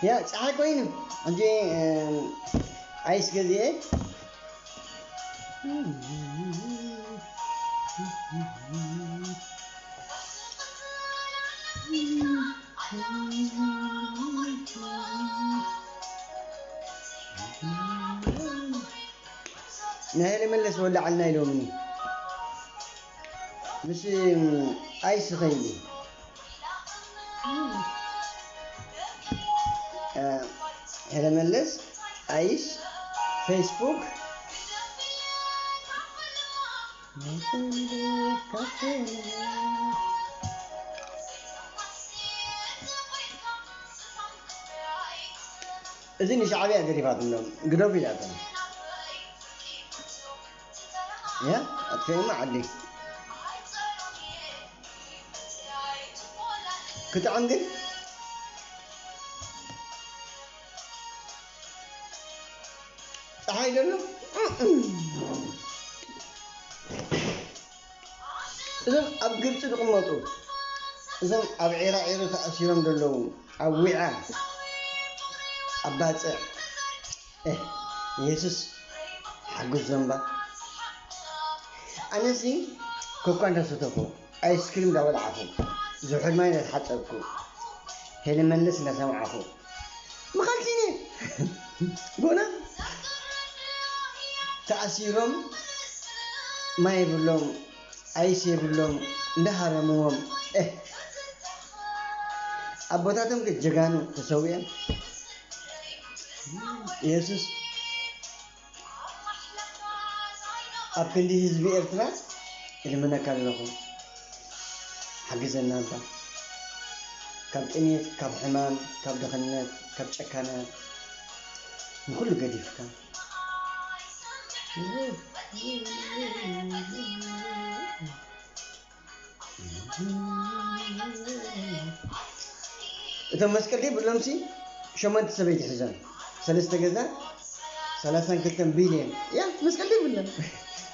ያ፣ ፀሓይ ኮይኑ ሕጂ፣ እ፣ ኣይስ ገዚኤ። ናይ ሄለ መለስ ወላዓልና ኢሎምኒ። ምስ፣ እ፣ ኣይስ ኸይዱ። እ፣ ሄለ መለስ፣ ኣይስ፣ ፌስቡክ። እዚ ንሻዕብያ ገዲፋትሎም ግደፉ ኢላቶም። ያ ኣጥፊኦማ ዓዲ ክጥዕም ግን ፀሓይ ደሎ እዞም ኣብ ግብፂ ዝቕመጡ እዞም ኣብ ዒራ ዒሩ ተኣሲሮም ዘለዉ ኣብ ዊዓ ኣብ ባፅዕ እ፣ የሱስ ሓጉስ ዘንባ ኣነሲ ኮኳ እንዳሰተኹ ኣይስክሪም እንዳበላዓኹ ዝሑል ማይ እንዳተሓፀብኩ ሄለ መለስ እንዳሰማዓኹ መኻልቲኒ ጎና ተኣሲሮም ማይ የብሎም ኣይስ የብሎም እንዳሃረምዎም እ፣ ኣቦታቶም ግን ጀጋኑ ተሰዊኦም የሱስ ኣብ ክንዲ ህዝቢ ኤርትራ እልምነካ ኣለኹ ሓግዘና እባ ካብ ጥሜት ካብ ሕማም ካብ ድኽነት ካብ ጨካናት ንኩሉ ገዲፍካ እቶም መስቀል ደይ ብሎምሲ ሸሞንተ ሰበይቲ ሒዞም ሰለስተ ገዛ ሰላሳን ክልተን ቢልዮን ያ መስቀል ደይ ብሎም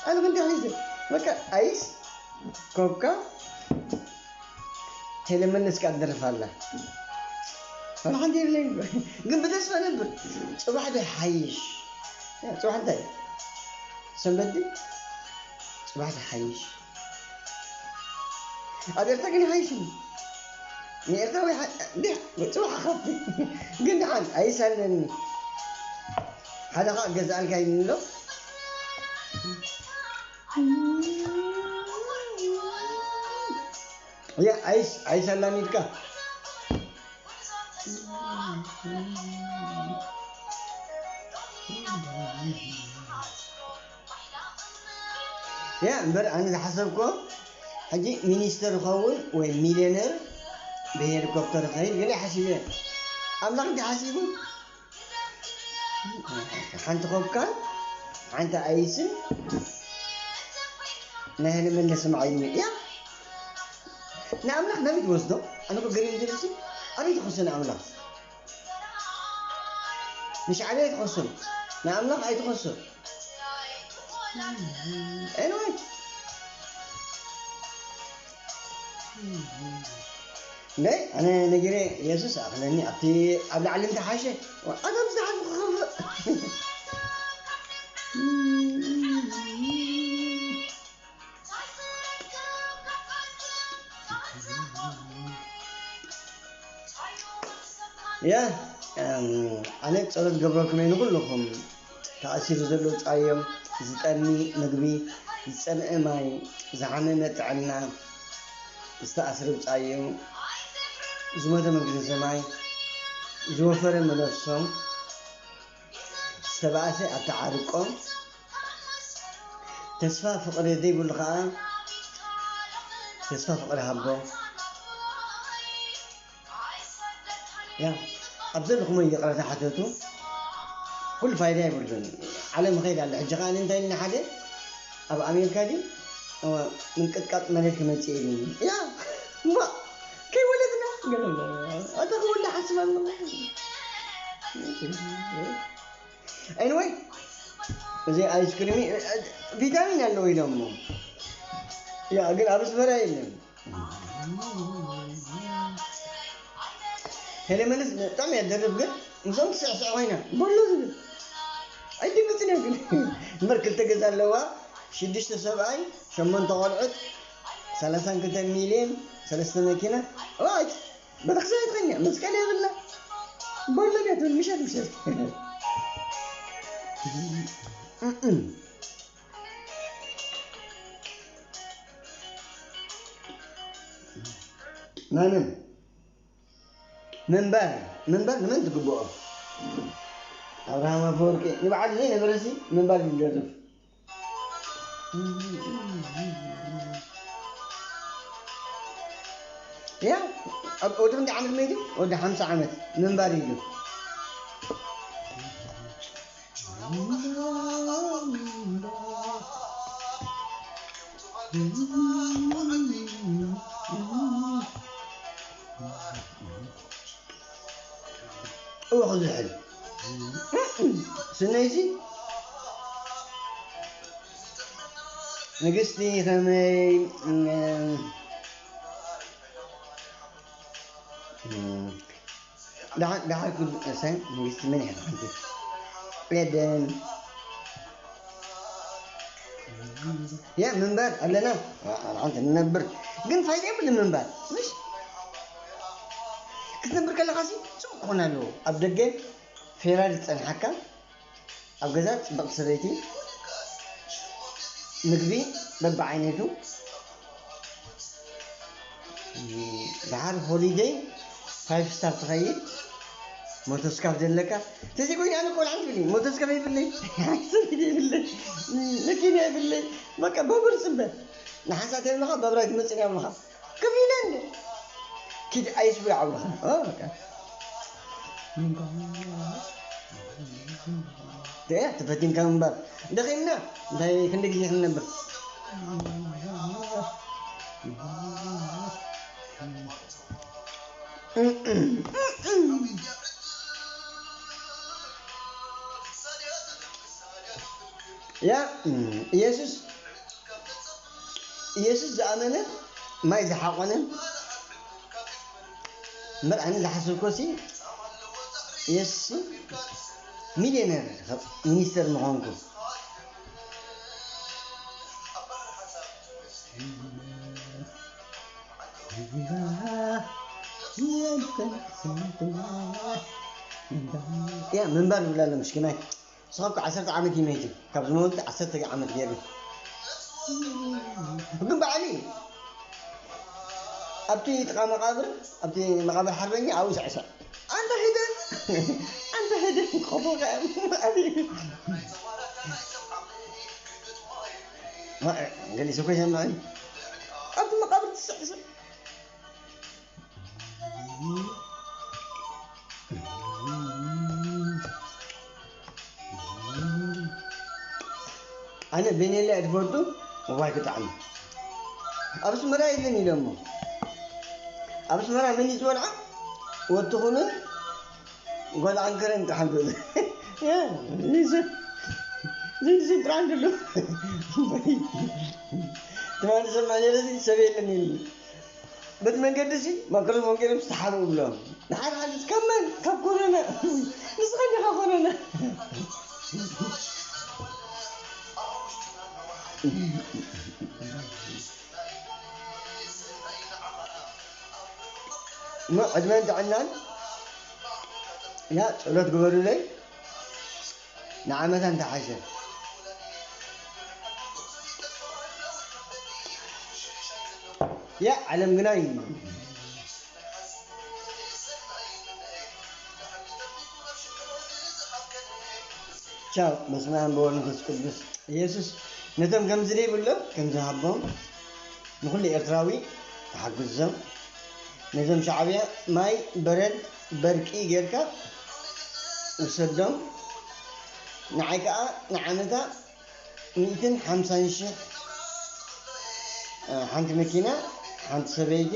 ኣነ ክንዲ ሒዘ በቃ ኣይስ ኮካ ሄለመን እስካ ትደርፍ ኣላ ወላ ሓንቲ የብለይን ግን ብተስፋ ነብር ፅባሕ ዶ ሓይሽ ያ ፅባሕ እንታይ ሰንበት ድዩ ፅባሕ ዶ ሓይሽ ኣብ ኤርትራ ግን ይሓይሽ እዩ ንኤርትራዊ ጽባሕ ከፍቲ ግን ደሓን ኣይሳንን ሓደ ከዓ ገዛእልካ ይብሎ ያ ኣይስ ኣይሳላን ኢልካ ያ እምበር ኣነ ዝሓሰብኮ ሕጂ ሚኒስተር ኸውን ወይ ሚልዮነር ብሄሊኮፕተር ኸይድ ገለ ሓሲበ ኣምላኽ እንዲ ሓሲቡ ሓንቲ ኮካን ሓንቲ ኣይስን ናይ ህሊ መለስ ማዓይኒ እያ ንኣምላኽ ናበይ ትወስዶ ኣነ ኮ ገሪም ዝርእሲ ኣበይ ትኸሶ ንኣምላኽ ንሻዕብያ ኣይትኸሱን ንኣምላኽ ኣይትኸሱን Anyway. ናይ ኣነ ነጊረ የሱስ ኣኽለኒ ኣብቲ ኣብ ላዕሊ እንተሓሸ ኣቶም ዝተሓልፉ ክኸፍእ ያ ኣነ ጸሎት ገብረልኩም እየ ንኩልኹም ተኣሲሩ ዘሎ ጻዮም ዝጠሚ ምግቢ ዝጸምአ ማይ ዝሓመመ ጥዕና ዝተኣስረ ብጻዮም ዝሞተ መንግስተ ሰማይ ዝወፈረ መነፍሶም ዝተባእሰ ኣተዓርቆም ተስፋ ፍቕሪ ዘይብሉ ከዓ ተስፋ ፍቕሪ ሃቦ ያ ኣብ ዘለኹሞ ይቕረታ ሓተቱ ኩሉ ፋይዳ የብሉን ዓለም ኸይድ ኣለ ሕጂ ከዓ እንታይ ኢልና ሓደ ኣብ ኣሜሪካ ድዩ ምንቅጥቃጥ መሬት ክመፅእ ኢሉ ያ እሞ ከይወለድና ኣታ ክወልድ ሓስብ ኣለኹ Anyway እዚ ኣይስክሪም ቪታሚን ኣለዎ ኢሎሞ ያ ግን ኣብ ኣስመራ የለን ሄለመንስ ብጣዕሚ እያ ትደርፍ፣ ግን ምስኦም ትስዕስዕ ኮይና በሎ ዝብል ኣይድምፅን እየ። ግን እምበር ክልተ ገዛ ኣለዋ፣ ሽዱሽተ ሰብኣይ፣ ሸሞንተ ቆልዑት፣ ሰላሳን ክልተ ሚልዮን፣ ሰለስተ መኪና። ዋይ፣ ቤተክርስትያን ትኸኛ መስቀል የብላ። በሎ እያ ትብል፣ ምሸት ምሸት። ናይ መን ምንባር? ምንባር ንመን ትግብኦ? ኣብርሃም ኣፈወርቂ ንበዓሉ ዘይነበረሲ ምንባር እዩ ዝደርፍ። ያ፣ ኣብ ወዲ ክንደይ ዓመት መይቱ? ወዲ ሓምሳ ዓመት ምንባር እዩ። እወ ክዝሕል ስነይሲ ንግስቲ ከመይ ደሓን ደሓን ኩሉ እሰይ ንግስቲ መን እያ ሓንቲ ኤደን ያ ምንባር ኣለና ሓንቲ ንነብር ግን ፋይዳ የብሉ ምንባር ምሽ ክትነብር ከለኻ ሲ ፅቡቅ ክኾን ኣለዎ ኣብ ደገ ፌራሪ ዝፀንሓካ ኣብ ገዛ ፅብቕቲ ሰበይቲ ምግቢ በብዓይነቱ ድሓር ሆሊደይ ፋይፍ ስታር ትኸይድ ሞቶስካፍ ዘለካ ተዘይ ኮይኑ ኣነ ቆልዓ ትብሊ ሞቶስካፍ የብለይ ሰበይቲ የብለይ መኪና የብለይ በቃ በብር ፅበ ንሓንሳት የብልኻ በብራይ ትመፅን የብልኻ ከፊለ እንደ ኪድ ኣይስብሪ ዓብኻ ተፈቲንካ ምንባር ደኺምና እንታይ ክንደ ግዜ ክንነብር ያ ኢየሱስ ኢየሱስ ዝኣመነ ማይ ዝሓቆነ እምበር ኣነ ዝሓሰብኮ ሲ ኢየሱስ ሚልዮነር ሚኒስተር ምኾንኩ ያ ምንባር ይብላ ኣሎ ምሽኪናይ ንስኻ እኮ ዓሰርተ ዓመት እዩ መይቱ ካብ ዝመውት ዓሰርተ ዓመት ገይሩ ግን በዓሊ ኣብቲ ጥቃ መቃብር ኣብቲ መቃብር ሓርበኛ ኣብኡ ስዕስዕ ኣንተ ሄደ ኣንተ ሄደ ቆቦ ገሊሱ እኮ ይሰምዐኒ ኣብቲ መቃብር ትስዕስዕ ኣነ ቤኔላ እየ ትፈቱ እዋይ ክጣዕሚ ኣብ ኣስመራ የለን ኢሎሞ ኣብ ኣስመራ መን እዩ ዝበልዓ ወትኹንን ጓል ዓንከረን ጥራሕ ዶ ዘይንስን ጥራሕ እንድሎ ትማሊ ሰምዐ ነይረ ሰብ የለን ኢሉ በቲ መንገዲ ሲ ማክሮፎን ገይሮም ዝተሓብኡ ብሎም ንሓደ ሓንቲ ካብ መን ካብ ኮሮና ንስኻ ዲኻ ኮሮና እሞ ዕድመን ጥዕናን ያ ጸሎት ግበሩለይ ንዓመታ እንተሓሸ ያ ዓለም ግናይ ቻው በስመ ኣብ ወወልድ ወመንፈስ ቅዱስ ኢየሱስ ነቶም ከምዚ ዘይብሎም ከምዝሃቦም ንኹሉ ኤርትራዊ ተሓግዞም ነዞም ሻዕብያ ማይ በረድ በርቂ ጌርካ ውሰዶም ንዓይ ከዓ ንዓመታ ሚእትን ሓምሳን ሽሕ ሓንቲ መኪና ሓንቲ ሰበይቲ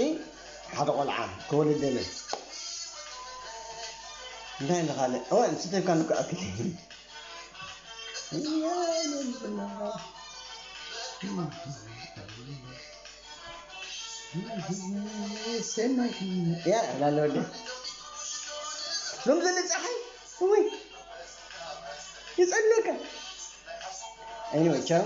ሓደ ቆልዓ ክወልደለይ እንታይ ንካልእ እዋ ንስተካ ንክኣክል ሰናይ ያ ላለወደ ሎም ዘሎ ፀሓይ ወይ ይፀልመካ። Anyway ቻው።